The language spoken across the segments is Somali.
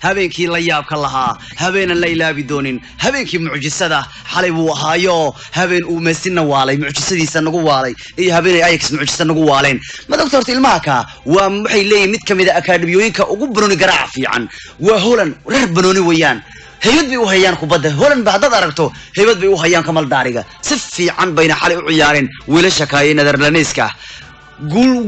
Habeenkii la yaabka lahaa, habeenan la ilaabi doonin, habeenkii mucjisada xalay buu ahaayo, habeen uu Messina waalay, mucjisadiisa nagu waalay, iyo habeenay Ajax mucjisa nagu waaleen. Ma ogta horta ilmaha kaa waa waxay leeyihin mid kamid a akaadhimiyooyinka ugu banooni garaaca fiican waa Holland, reer banooni weeyaan. Haybad bay u hayaan kubadda Holland ba, haddaad aragto haybad bay u hayaan kamal daariga. Si fiican bayna xalay u ciyaareen wiilasha kaaye Netherlandska.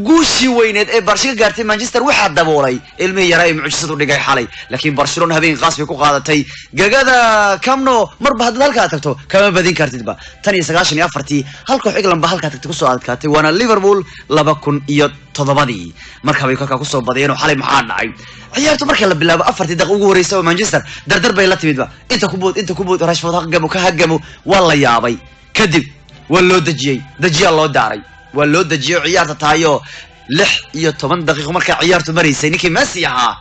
Guushii weyneed ee Barsha ka gaartay Manchester waxaa daboolay ilmihii yaraa ee mucjisadu dhigay xalay. Laakiin Barcelona habeen qaas bay ku qaadatay gagada Camp Nou. Marba haddaad halkaa tagto kama badin kartidba. Tan iyo 94-tii hal koox England ba halkaa tagtay kusoo adkaatay, waana Liverpool 2007-dii. Markaa bay kolkaa kusoo badiyeen. Oo xalay maxaa dhacay? Ciyaartu marka la bilaabo 4-tii daqiiq ugu horeysa oo Manchester dardar bay la timidba, inta ku bood, inta ku bood, Rashford hagamo ka hagamo, waa la yaabay. Kadib waa loo dejiyey, dejiyaa loo daaray, waa loo dejiyey oo ciyaarta tahayo 16 daqiiqo markaa ciyaartu maraysay, ninkii Messi ahaa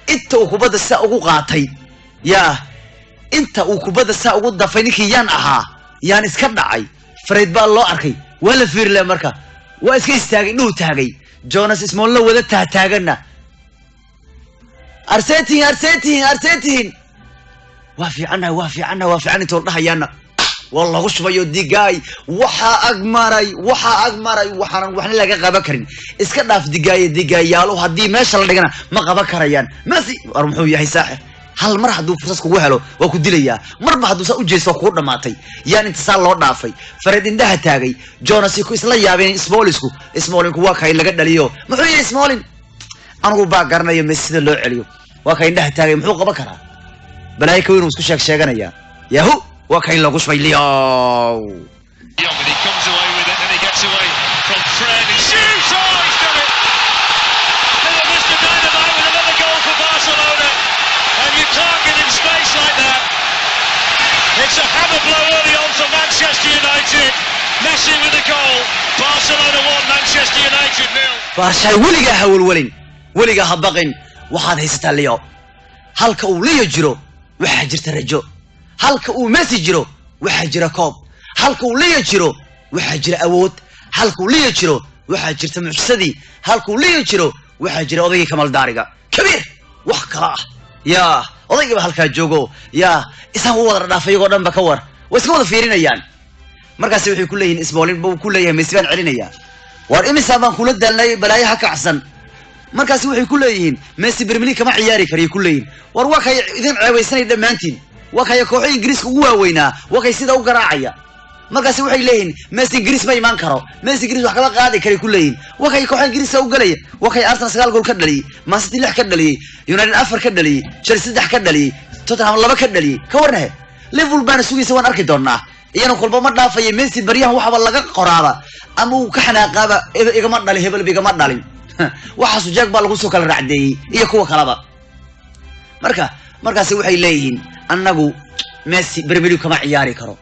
inta uu kubadda saa ugu qaatay, yaa inta uu kubadda saa ugu dafay ninkii yaan ahaa, yaan iska dhacay, Fred baa loo arkay, waa la fiirle, marka waa iska istaagay, indhuhu taagay, Jonas Smalling wada tahtaaganna, arseetihin, arseetihin, arseetihin, waa fiicannahay, waa fiicannahay, waa fiican, intoo dhahayaana waa lagu shubayo digaay. Waxaa ag maray, waxaa ag maray waxaanan waxna laga qaban karin. Iska dhaaf digaaye, digaayaalu haddii meesha la dhigana ma qaban karayaan Messi. War muxuu yahay saaxir? Hal mar hadduu fursad kugu helo waa ku dilayaa. Marba hadduu saa u jeesto waa kugu dhamaatay. Yaan inta saa loo dhaafay, Fred indhaha taagay, Jonas ku isla yaabeen, Smallisku, Smallinku waa kay laga dhaliyo. Muxuu yahay Smalling? Anigu baa garanayo Messi sida loo celiyo. Waa kay indhaha taagay, muxuu qaban karaa? Balaayo ka weyn uu isku sheeg sheeganayaa. Yahu, waa kay lagu shubay Leo. Young, and he comes away with it, and he gets away from Fred. He shoots! Oh, he's done it! Little Mr. Dynamite with another goal for Barcelona. And you can't give him space like that. It's a hammer blow early on for Manchester United. Messi with a goal. Barcelona 1, Manchester United 0. Baarshaay, weligaa ha welwelin, weligaa ha baqin, waxaad haysataa Leo. Halka uu Leo jiro waxaa jirta rajo. Halka uu Messi jiro waxaa jira koob. Halka uu Leo jiro waxaa jira awood. Halka uu Leo jiro waxaa jirta mucjisadii. Halka uu Leo jiro waxaa jira odaygii kamaldaariga kabiir. Wax kala ah yaa odaygiiba halkaa joogo, yaa isaan u wada dhaafay iyagoo dhan ba ka war, way iska wada fiirinayaan. Markaasi waxay ku leeyihin, Smalling buu ku leeyahay, Messi baan celinaya, war imisaa baan kula daalnay, balaayo ha kacsan. Markaasi waxay ku leeyihiin Messi Premier League kama ciyaari karayo ku leeyihin. War waa kay idin ceebeysanay dhammaantiin, waa kay kooxo Ingiriiska ugu waaweynaa, waa kay sida u garaacaya. Markaasi waxay leeyihiin Messi Ingiriis ma imaan karo, Messi Ingiriis wax kama qaadi karay ku leeyihin. Waa kay kooxa Ingiriiska u galaya, waa kay Arsenal 9 gool ka dhaliyey, Man City 6 ka dhaliyey, United 4 ka dhaliyey, Chelsea 3 ka dhaliyey, Tottenham 2 ka dhaliyey. Ka warnahe, Liverpool baana sugaysa, waan arki doonaa iyana kolba ma dhaafaya Messi. Baryahan waxaba laga qoraaba ama uu ka xanaaqaaba, igama dhalin hebelba, igama dhalin, waxaasu jaag baa lagu soo kala raacdeeyey iyo kuwa kalaba. Marka markaasi waxay leeyihiin annagu Messi Premier League kama ciyaari karo.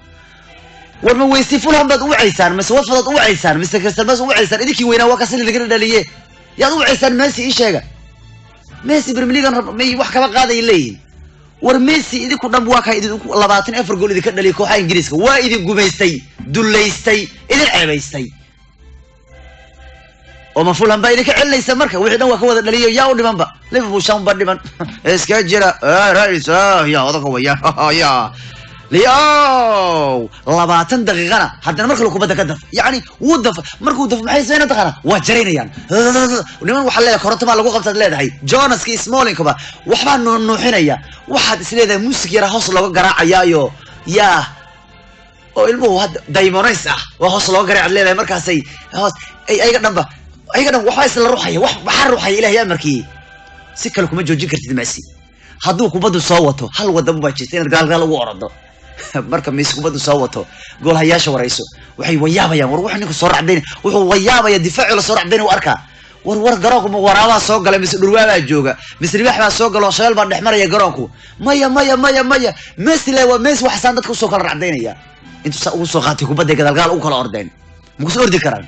War ma weysi Fulham baad u wacaysaan, mise Watford aad u wacaysaan, mise Crystal Palace u wacaysaan? Idinkii weynaa waa kasi laga dhaliye, yaad u wacaysaan Messi? Ii sheega, Messi Premier League may wax kama qaadaya leeyihiin. War Messi idinku dhan waa kaa idinku 24 gool idinka dhaliyay kooxaha Ingiriiska, waa idin gumaystay, dullaystay, idin ceebaystay. Oo ma Fulham baa idinka celinaysa? Marka wixii dhan waa ka wada dhaliyo, yaa u dhimanba? Liverpool shan ba dhiman. Iska jira rais ya odaga waya ya Leo. 20 daqiiqana haddana mar kale kubadda ka daf, yacni wuu daf. Markuu daf maxay sameynaa taqaana? Waa jaraynayaan niman. Waxaa leedahay koronto baa lagu qabtaad leedahay. Jonaska, Smallingkaba waxbaa nuuxinaya, waxaad is leedahay muusig yaraa hoos looga garaacayaayo, yaa oo ilmuhu hadda daimonays ah waa hoos looga garaac leedahay. Markaasay hoos ay ayaga dhanba, ayaga dhan waxbaa isla ruxaya, wax maxaa ruxaya? Ilahay amarkii, si kale kuma joojin kartid Messi hadduu kubaddu soo wato. Hal waddan baa jirta inaad gaalgaal ugu orado. Marka Messi kubaddu soo wato, goolhayaasha warayso, waxay wayaabayaan, war wuxuu ninku soo racdayn, wuxuu wayaabaya difaaci la soo racdayn u arkaa. War war garoonku ma waraabaa soo galay, mise dhurwaabaa jooga, mise libaax baa soo galo, shabeel baa dhex maraya garoonku? Maya, maya, maya, maya, Messi le waa Messi, waxsaan dadka usoo kala racdaynaya. Intuu saa ugu soo qaatay kubadday gadaalgaal ugu kala ordeen, ma kusoo ordi karaan?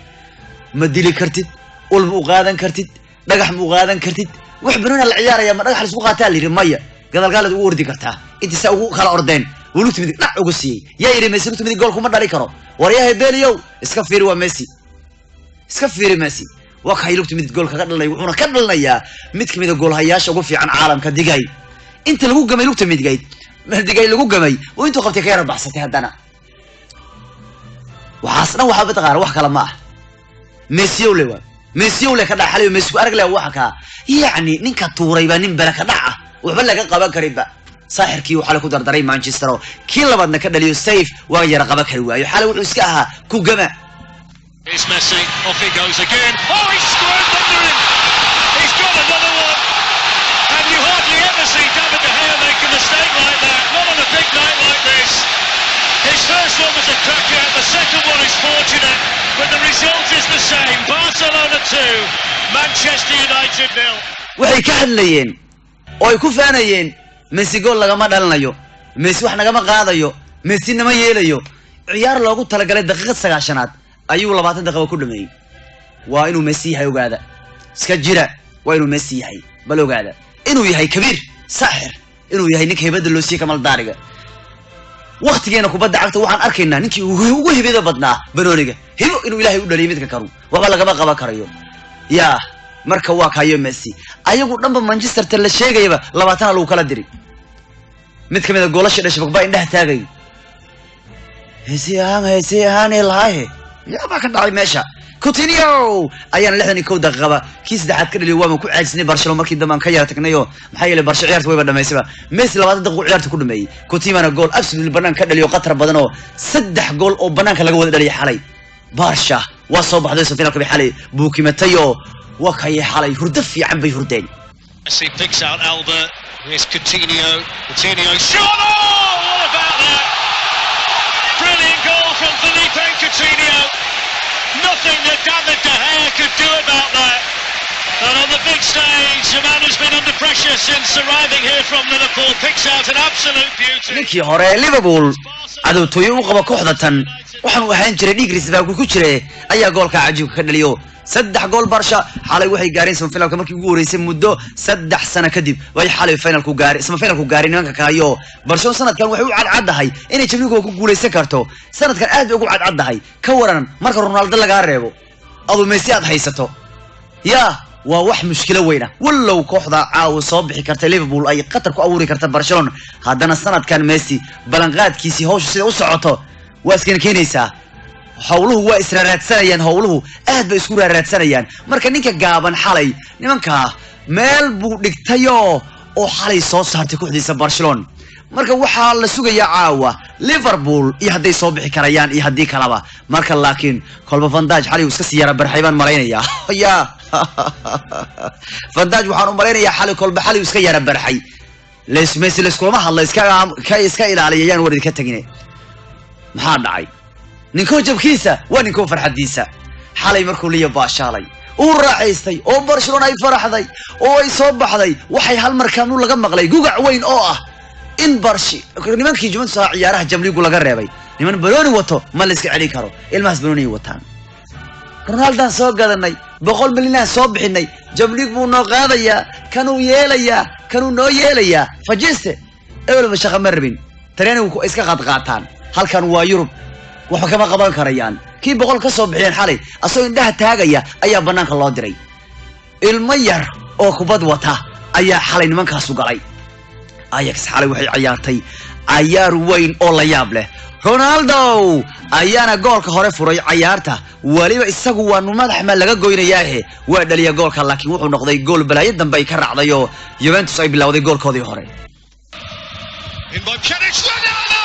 Ma dili kartid, ul ma u qaadan kartid, dhagax ma u qaadan kartid. Wax banooni la ciyaaraya ma dhagax laisku qaataa la yidhi? Maya, gadaalgaalaad ugu ordi kartaa. Intii saa ugu kala ordeen wuu lugta midig dhac uga siiyey. Yaa yidhi Messi lugta midig gool kuma dhali karo? Waryahay beliyow, iska fiiri, waa Messi, iska fiiri. Messi waa kay lugta midig gool kaga dhalinaya, wuxuuna ka dhalinayaa mid kamid a goolhayaasha ugu fiican caalamka, digay. Inta lagu gamay lugta midigayd midigay lagu gamay oo intuu qabtay ka yara baxsatay. Haddana waxaas dhan waxaa mataqaana wax kale ma ah, Messiyow le waa Messiyow le ka dhac xalay. Messi ku arag le waxa kaa, yacni ninka tuuray baa nin bele ka dhac ah, waxba laga qaban karinba. Saaxirkii uu xalay ku dardaray Manchester oo kii labaadna ka dhaliyo safe waa yara qaban kari waayo. Xalay wuxuu iska ahaa ku gama. Here's Messi, off he goes again. Oh, he's squirmed under him. He's got another one. And you hardly ever see David De Gea make a mistake like that. Not on a big night like this. His first one was a cracker, the second one is fortunate, but the result is the same. Barcelona 2, Manchester United nil. Waxay ka hadlayeen oo ay ku faanayeen Messi gool lagama dhalinayo, Messi wax nagama qaadayo, Messi nama yeelayo. Ciyaar loogu talagalay daqiiqad 90aad ayuu 20 daqiiqo ku dhameeyey. Waa inuu Messi yahay, ogaada, iska jira. Waa inuu Messi yahay, bal ogaada inuu yahay kabiir saaxir, inuu yahay ninka hibada loo siiyey kamal daariga. Waktigeena kubadda cagta waxaan arkaynaa ninkii ugu hibada badnaa banooniga, hibo inuu Ilaahay u dhaliyay. Midka karu waxba lagama qaban karayo yaa. Marka waa kayo Messi, ayagu dhanba Manchesterta la sheegayaba 20 lagu kala diri. Mid kamid a goolasha dhashay Pogba indhaha taagay, heesi ahaan heesi ahaan lahaahe yaabaa ka dhacay meesha. Coutinho ayaana 61 daqiiqaba kii saddexaad ka dhaliyo. Waama ku caajisnay Barcelona markii dambe aan ka yara tagnayoo, maxaa yeelay Barca ciyaarta wayba dhamaysayba. Messi 20 daqiiqo ciyaarta ku dhameeyey, Coutinho gool absolutely banaanka ka dhaliyo, qatar badan oo saddex gool oo banaanka laga wada dhaliyay. Xalay Barca waa soo baxday, semifinalka bay xalay buukimatay oo waa kayay. Xalay hurdo fiican bay hurdeen. Messi picks out Alba. Here's Coutinho. Coutinho shot! Oh, what about that? Brilliant goal from Philippe Coutinho. Nothing that David De Gea could do about that. And on the big stage, a man who's been under pressure since arriving here from Liverpool picks out an absolute beauty. Ninkii hore ee Liverpool cadowtooyo u qaba kooxda tan waxaanu ahaan jiray dhiig risbaagu ku jire ayaa goolka cajiibka ka dhaliyo. Saddex gool Barca xalay waxay gaareen semifinalka markii ugu horeysay muddo 3 sano kadib way xalay finalku gaareen, semifinalku gaareen nimanka kaayo. Barcelona sanadkan waxay u cadcaddahay inay Champions ku guuleysan karto. Sanadkan aad bay ugu cadcaddahay. Ka waran marka Ronaldo lagaa reebo, adu Messi aad haysato? Yaa, waa wax mushkilo weyna. Wallow kooxda caawa soo bixi karta Liverpool ay qatar ku abuuri karta Barcelona, haddana sanadkan Messi ballanqaadkiisii hawsha sida u socoto waa iskana keenaysaa. Howluhu waa israaraadsanayaan, howluhu aad bay isku raaraadsanayaan. Marka ninka gaaban xalay nimankaa meel buu dhigtayo oo xalay soo saartay kooxdiisa Barcelona. Marka waxaa la sugayaa caawa Liverpool iyo hadday soo bixi karayaan iyo haddii kalaba. Marka laakiin kolba Van Dijk xalay uu iska sii yara barxay baan malaynayaa. Ya, Van Dijk waxaan u malaynayaa xalay kolba xalay uu iska yara barxay. Les Messi layskulama hadla, iska ka iska ilaaliya yaan war idinka tagine. Maxaa dhacay? Ninkoo jabkiisa waa ninkoo farxadiisa. Xalay markuu liya baashaalay, uu raaxaystay oo Barcelona ay faraxday oo ay soo baxday, waxay hal mar kaamnu laga maqlay gugac weyn oo ah in Barshi nimankii Juventus ahaa ciyaaraha Jamligu laga reebay. Niman banooni wato ma la iska celin karo, ilmahaas banooni wataan. Ronaldaan soo gadanay, 100 milyanaan soo bixinay, Jamlig buu noo qaadayaa, kanuu yeelayaa, kanuu noo yeelayaa. Fajiste ebelba shaqa ma rabin, talyaanigu iska qaadqaataan. Halkan waa Yurub, waxba kama qaban karayaan. Kii 100 ka soo bixiyeen xalay asagoo indhaha taagaya ayaa banaanka loo diray. Ilmo yar oo kubad wata ayaa xalay nimankaasu galay. Ajax xalay waxay ciyaartay cayaar weyn oo la yaab leh. Ronaldo ayaana goolka hore furay cayaarta, weliba isagu waa madax ma laga goynayaahe, waa dhaliya goolka, laakiin wuxuu noqday gool balaayo dambe ay ka raacday oo Juventus ay bilowday goolkoodii hore. In by Pjanic, Ronaldo!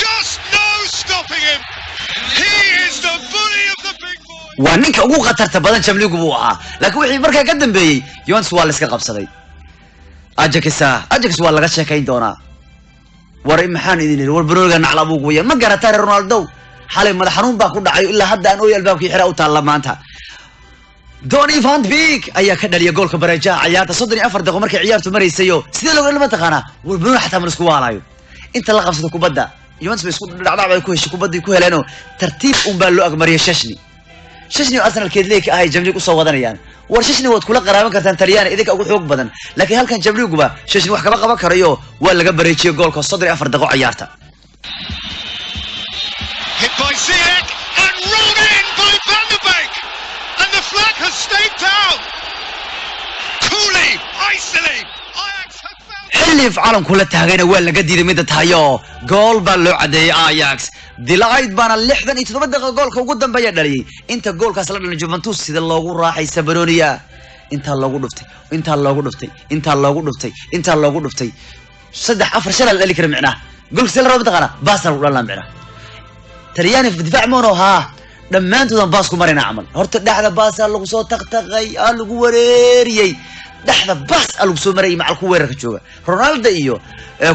Just no stopping him. He is the bully of the big boy. Waa ninka ugu khatarta badan Jamligu buu ahaa, laakiin wixii markaa ka dambeeyey Juventus waa la iska qabsaday. Ajaxa, Ajax waa laga sheekayn doonaa. War maxaan idin idhi? War barooniga nacla abuug wayaan ma garataa reer Ronaldo. Xalay madax xanuun baa ku dhacay, ilaa hadda aan ooy albaabkii xira u taalla maanta. Donny van Beek ayaa ka dhaliya goolka bareejaha ciyaarta 34 daqiiqo markay ciyaartu maraysayo. Sidee looga ma taqaanaa? War barooni xataa ma isku waalayo inta la qabsado kubadda. Juventus bay isku dhacdhac bay ku heshay kubaddii ku heleenoo tartiib un baa loo agmariyay Szczesny. Szczesny oo Arsenal keedleeka ahay Jamliig usoo wadanayaan. War Szczesny waad kula qaraaban kartaan Talyaani, idinka ugu xoog badan, laakiin halkan Jamliiguba Szczesny wax kama qaban karayo, waa laga bareejiyey goolka 34 daqiiqo ciyaarta. Hit by Ziyech and rolled in by Van de Beek. And the flag has stayed down. Coolly, Icily, Ajax have found. Xilli calanku la taagayna waa laga diiday midda tahayo. Gool baa loo cadeeyey Ajax. De Ligt baana 67 daqiiqa goolka ugu dambeeya dhaliyey. Inta goolkaas la dhalin, Juventus sida loogu raaxaysa Baronia, intaa loogu dhuftay, intaa loogu dhuftay, intaa loogu dhuftay, intaa loogu dhuftay, saddex, afar, shan la dhali kara. Micnaha goolka si la rabo mataqaana, baasa lagu dhalaa. Micnaha Talyaani difaac moono haa, dhammaantoodan baas ku marayna camal. Horta dhexda baasaa lagu soo taqtaqay, aa lagu wareeriyey, dhexda baas aa lagu soo marayay. Macal kuwa weerarka jooga, Ronaldo iyo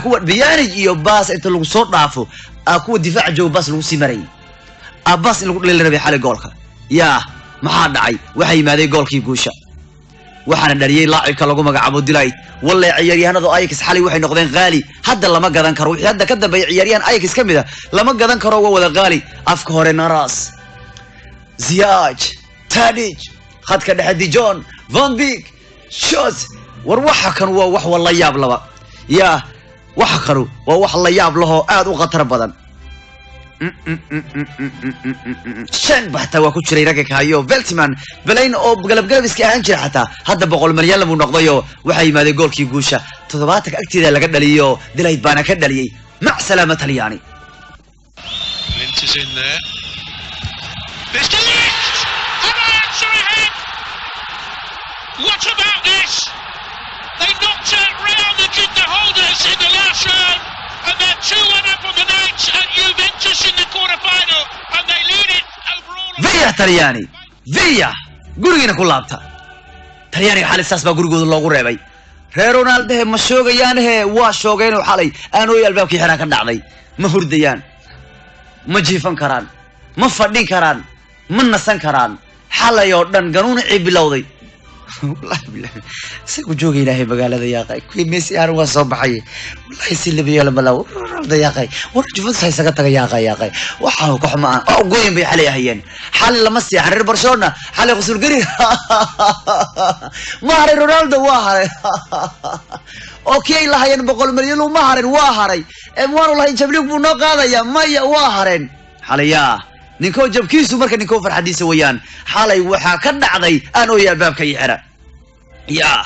kuwa Pjanic iyo baas inta lagu soo dhaafo, aa kuwa difaaca jooga baas lagu sii marayay, aa baas in lagu dhali rabay xalay goolka. Yaa, maxaa dhacay? Waxaa yimaaday goolkii guusha, waxaana dhaliyey laacibka lagu magacaabo De Ligt. Walle ciyaaryahanadu Ajax xalay waxay noqdeen qaali. Hadda lama gadan karo. Wixii hadda ka dambeeya ciyaaryahan Ajax ka mid a lama gadan karo, waa wada qaali. Afka hore Neres, Ziyech, Tadic, khadka dhexe De Jong, Van Beek, Shot. War waxa kan waa wax la yaab laba. Yaa, waxa kanu waa wax la yaab lahoo aad u khatar badan. Shan ba xataa waa ku jiray ragga kahayo. Veltman balayn oo galabgalab iska ahaan jira xataa hadda 100 malyan buu noqdayo. Waxaa yimaaday goolkii guusha, 70-ka agteeda laga dhaliyo. De Ligt baana ka dhaliyey. Mac salaama, Talyaani. Blind is in there. Mr. Ligt! And Ajax are ahead! What about this? They knocked out Real Madrid, the holders, in the last round, and they're 2-1 up on the night at Juventus in the quarter-final, and they lead it overall. Via Talyaani, via gurigiina ku laabta. Talyaaniga xalay saas baa gurigooda loogu reebay. Reer Ronaldohe ma shoogayaanhe? Waa shoogeenoo xalay aanooy albaabkii xiraan ka dhacday. Ma hurdayaan, ma jiifan karaan, ma fadhin karaan, ma nasan karaan. Xalay oo dhan ganuunicii bilowday. Wallahi billahi, isagu jooga ilaahay magaalada yaaqay. Kuwii Messi aan waa soo baxay, wallahi si labiyaala malaa Ronaldo yaaqay. War Juventus ha isaga taga yaaqay, yaaqay. Waxa koox ma aan oo goyin bay xalay ahayeen. Xalay lama seexan reer Barcelona. Xalay qusul gari ma haray, Ronaldo waa haray oo kii ay lahayeen 100 milyan ma harin, waa haray. Waanu lahayn jabliig buu noo qaadaya, maya, waa hareen xalayaa. Ninkoo jabkiisu marka ninkoo farxadiisa weeyaan. Xalay waxaa ka dhacday aan ooyay albaabka ii xira. Yaa,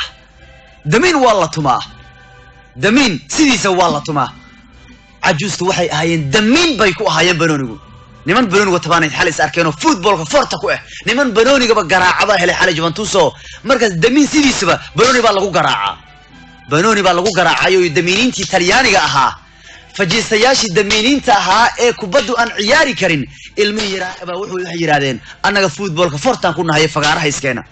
damiin waa la tumaa, damiin sidiisa waa la tumaa. Cajuustu waxay ahaayeen damiin bay ku ahaayeen banoonigu. Niman banooniga tabaanay xalay is arkeenoo footballka forta ku ah. Niman banoonigaba garaacaba helay xalay Juventuso. Markaas damiin sidiisaba banooni baa lagu garaacaa, banooni baa lagu garaacay. Oo damiiniintii Talyaaniga ahaa, fajiistayaashii damiiniinta ahaa ee kubaddu aan ciyaari karin, ilmihii yaraa baa wuxuu waxay yidhahdeen annaga footballka fortaan ku nahay, fagaaraha iskeena.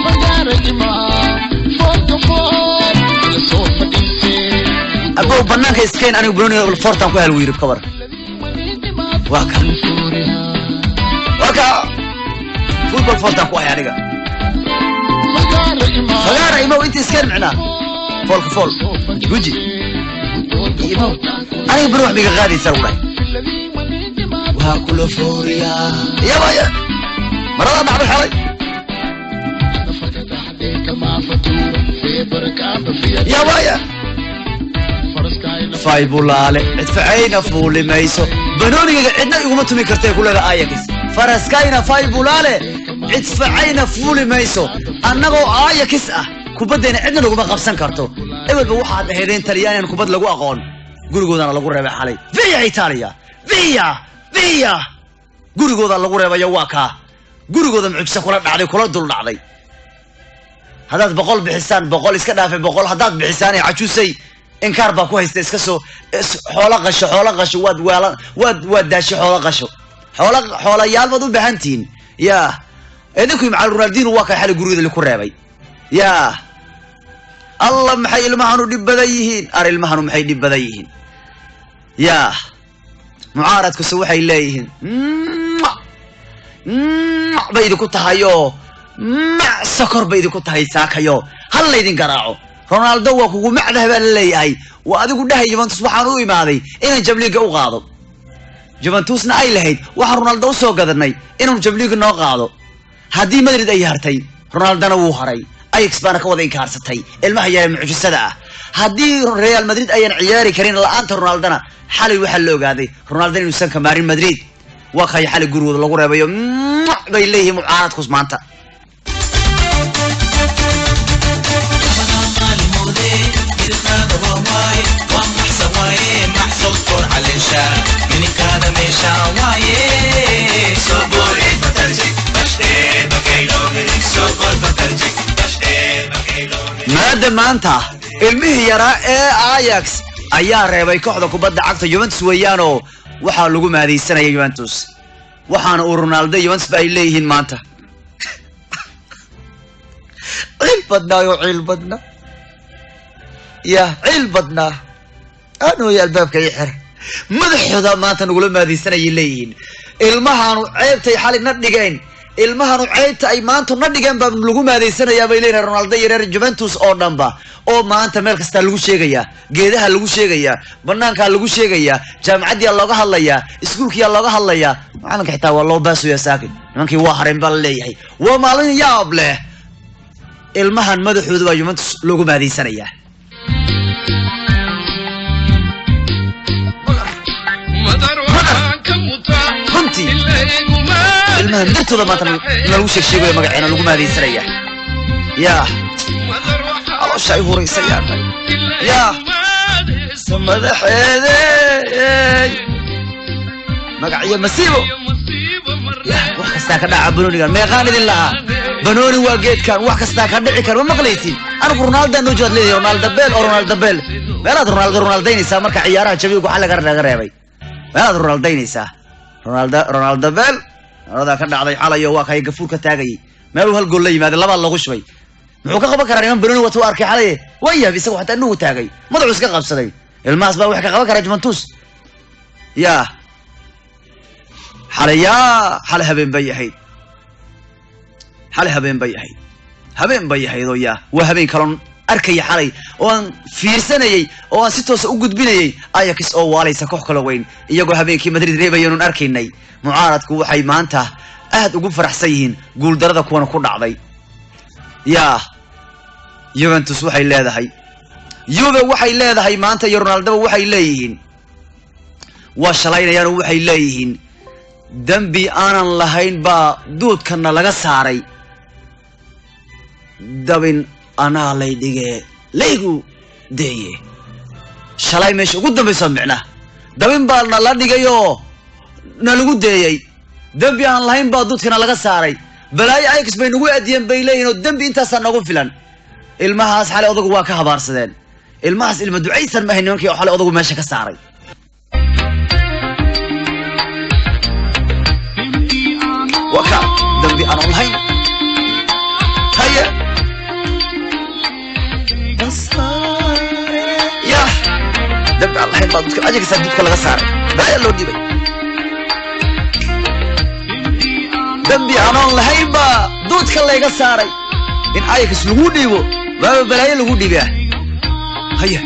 Fagaara imaa, foolka fool ila soo fadhiisee. Abow, banaanka iskeen, anigu banooniga fortaan ku hel wiirib kabar. Waa ka, waa ka football fortaan ku ahay aniga. Fagaara imaa. Fagaara imow, inta iskeen, micnaa foolka fool guji imow, aniga bani wax biga qaadaysaa lagu dhahay. Waa kula fooriyaa yabaya marada dhacday xalay. Yabaya faybulaale cidfacayna fuuli mayso, banoonigayga cidna iguma tumi kartay ku leeda Ajax. Faraskayna faybulaale cidfacayna fuuli mayso, annagoo Ajax ah kubaddayna cidna laguma qabsan karto. Ebelba waxaad ahaydeen Talyaanian kubad lagu aqoon, gurigoodana lagu reebay xalay. Via Italia, via via, gurigooda lagu reebayo. Waa kaa gurigooda mucjisa kula dhacday, kula dul dhacday. Haddaad 100 bixisaan, 100 iska dhaafay, 100 haddaad bixisaan ee cajuusay inkaar baa ku haysta. Iska soo xoolo qasho, xoolo qasho, waad weelan, waad daashay. Xoolo qasho, xoolo xoolayaal baad u baahan tihiin. Yaa, idinku macal Ronaldino waa kaa xalay gurigooda laku reebay. Yaa Allah, maxay ilmahanu dhib badan yihiin? Ar ilmahanu maxay dhib badan yihiin? Yaa, mucaaradkuse waxay leeyihiin bay idinku tahayoo mac sokor bay idinku tahay saakayo. Hal laydin garaaco, Ronaldo waa kugu macdah baa la leeyahay. Waa adigu dhahay Juventus waxaan u imaaday inaan jabliiga u qaado. Juventusna ay lahayd waxaan Ronaldo usoo gadanay inuu jabliiga noo qaado. Haddii Madrid ay hartay, Ronaldona wuu haray, Ajax baana ka wada inkaarsatay ilmaha yare mucjisada ah. Haddii Real Madrid ayaan ciyaari karin la-aanta Ronaldona, xalay waxaa la ogaaday Ronaldo inuusan ka maarin Madrid. Waa kay xalay gurigooda lagu reebayo bay leeyihiin mucaaradkus maanta. Maanta ilmihii yaraa ee Ajax ayaa reebay kooxda kubadda cagta Juventus weeyaanoo waxaa lagu mahadaysanaya Juventus, waxaana uu Ronaldo Juventus ba ay leeyihiin maanta ciil badnaa oo ciil badnaa ya ciil badnaa anooy albaabka ii xira madaxooda maanta nagula mahadaysanayay leeyihiin. Ilmahaanu ceebtay xalay na dhigeen, ilmahaanu ceebta ay maanta na dhigeen baa lagu mahadaysanayaa bay leeyihin Ronaldo iyo reer Juventus oo dhanba, oo maanta meel kastaa lagu sheegayaa, geedaha lagu sheegayaa, banaankaa lagu sheegayaa, jaamacaddiyaa looga hadlayaa, iskuulkiyaa looga hadlayaa, macalinka xitaa waa loo baasuyaa saakin, nimankii waa hareen baa la leeyahay. Waa maalin yaab leh, ilmahan madaxooda baa Juventus loogu mahadaysanayaa. Runtii ilmahan dartooda maanta nalagu sheeg sheegayo magaceena lagu mahadaysanaya. Yaa caloosha ay huraysayaan yaa madaxeede magacyo masiibo ya wax kastaa ka dhaca banoonigan meeqaan idin lahaa banooni waa geedkan wax kastaa ka dhici kara ma maqlaysid. Anigu Ronaldo noo jood leeyahay, Ronaldo Bell oo Ronaldo Bell meelaad Ronaldo Ronaldaynaysaa marka ciyaaraha jabiga waxa laga reebay meelaad Ronaldaynaysaa Ronaldo Ronaldo Bell ronaldaa ka dhacday xalayo waa kay gafuur ka taagayay meeluu hal gool la yimaaday labaa loogu shubay. Muxuu ka qaban karaa niman banooni wata u arkay xalaye waa yaab isagu xataa inuu taagay madaxuu iska qabsaday. Ilmahaas baa wax ka qaban karaa Juventus yaa xalayaa xalay habeen bay ahayd, xalay habeen bay ahayd, habeen bay ahayd oo yaa waa habeen kaloon arkaya xalay oo aan fiirsanayay oo aan si toosa u gudbinayay Ajax oo waalaysa koox kala weyn iyagoo habeenkii Madrid reebayeenun arkaynay. Mucaaradku waxay maanta aad ugu faraxsan yihiin guuldarada kuwana ku dhacday. Yaa Juventus waxay leedahay, Juve waxay leedahay maanta iyo Ronaldoba waxay leeyihiin waa shalaynayaan oo waxay leeyihiin dambi aanan lahayn baa duudkana laga saaray, dabin anaa lay dhigee laygu deeye. Shalay meesha ugu dambaysa micnaha dabin baa nala dhigayoo nalagu deeyey, dembi aan lahayn baa duudkana laga saaray, balaayo Ajax bay nagu aadiyeen bay leeyihin oo dembi intaasaa noogu filan. Ilmahaas xalay odagu waa ka habaarsadeen, ilmahaas ilma ducaysan maahay nimankii oo xalay odagu meesha ka saaray. Waa ka dambi aanan lahayn haye ya dambi aan lahayn baa dudka ajagisaa dudka laga saaray, balaayo loo dhiibay. Dambi anoon lahayn baa duudka layga saaray, in Ajax lagu dhiibo baaba balaayo lagu dhiibaa. Haya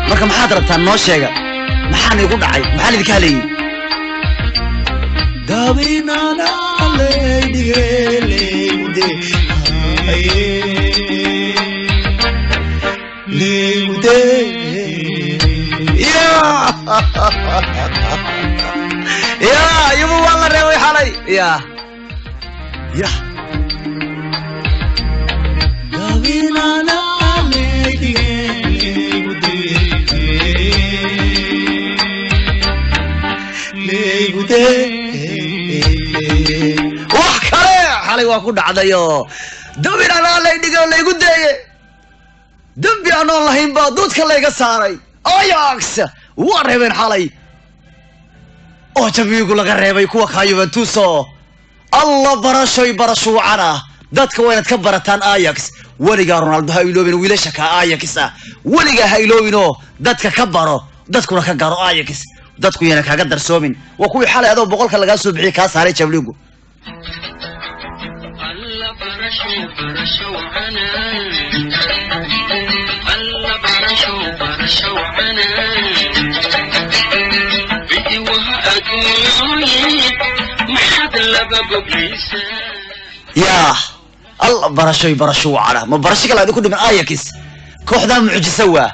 marka maxaad rabtaan noo sheega, maxaan igu dhacay, maxaan idinka haleeyey? Ya yubu waa la reebay xalay ya ya wax kale xalay waa ku dhacdayo dabin anaa lay dhigay oo laygu deeye, dembi anoon lahayn baa duudka layga saaray. Ajax waa reebeen xalay oo jabiigu laga reebay kuwa kaa Juventuso. Alla barashoy barashuucana dadka waa inaad ka barataan Ajax. Weligaa Ronaldo ha iloobin wiilasha ka Ajax ah, weligaa ha iloobinoo dadka ka baro, dadkuna ka garo Ajax, dadku yana kaaga darsoomin. Waa kuwii xalay adoo boqolka lagaa soo bixiyay kaa saaray jabliigu. Yaa alla barashoy barashuucana ma barasho kale idinku dhiman Ajax. Kooxdaan mucjiso waa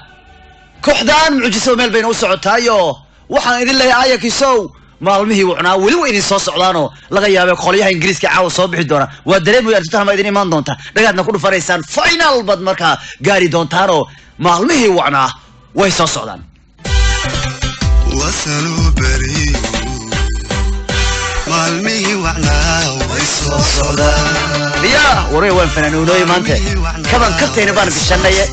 kooxdaan mucjiso meel bayna u socotaayo. Waxaan idin leeyahay Ajaxow maalmihii wacnaa weli waa idin soo socdaanoo laga yaabay qolyaha Ingiriiska caawa soo bixi doona. Waa dareemaya Tottenham idin imaan doonta, dhagaadna ku dhufanaysaan, final baad markaa gaari doontaanoo maalmihii wacnaa way soo socdaan. Maalmihii wacnaa way soo socdaan. Yaa warey, waan fanaanoonooye maante, kaban kabtayna baan gashanaye.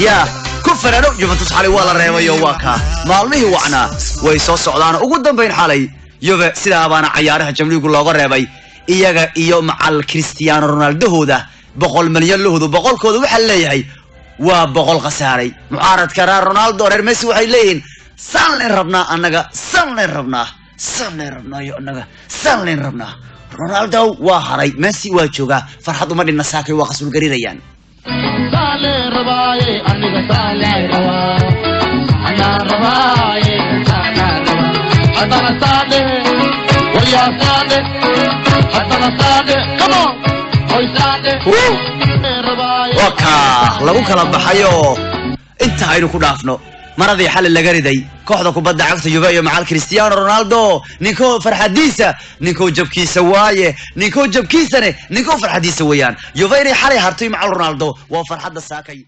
Yaa ku fanaano, Juventus xalay waa la reebayo, waa kaa. Maalmihii wacnaa way soo socdaan. Ugu dambayn xalay Juve sidaa baana cayaaraha Jamliigu looga reebay, iyaga iyo macal Cristiano Ronaldahooda 100 milyan lahoodu, boqolkooda waxaa leeyahay waa 100 khasaaray. Mucaaradka reer Ronaldo, reer Messi waxay leeyihiin saan leen rabnaa annaga, saan leen rabnaa, saan leen rabnaa yo annaga saan leen rabnaa. Ronaldo waa haray, Messi waa joogaa. Farxad uma dhinna, saakay waa qasul garirayaan. Saalee rabaaye, aniga saalee rabaa, anaa rabaaye, saanaa rabaa, haddana saade, waryaa saade, haddana saade, come on, hoy saade rabaaye. Waa kaa lagu kala baxayoo inta aynu ku dhaafno maradii xalay laga riday kooxda kubadda cagta Juve iyo macal Cristiano Ronaldo. Ninkoo farxadiisa, ninkoo jabkiisa waaye, ninkoo jabkiisane ninkoo farxadiisa weeyaan. Juve inay xalay hartay macal Ronaldo waa farxadda saakay.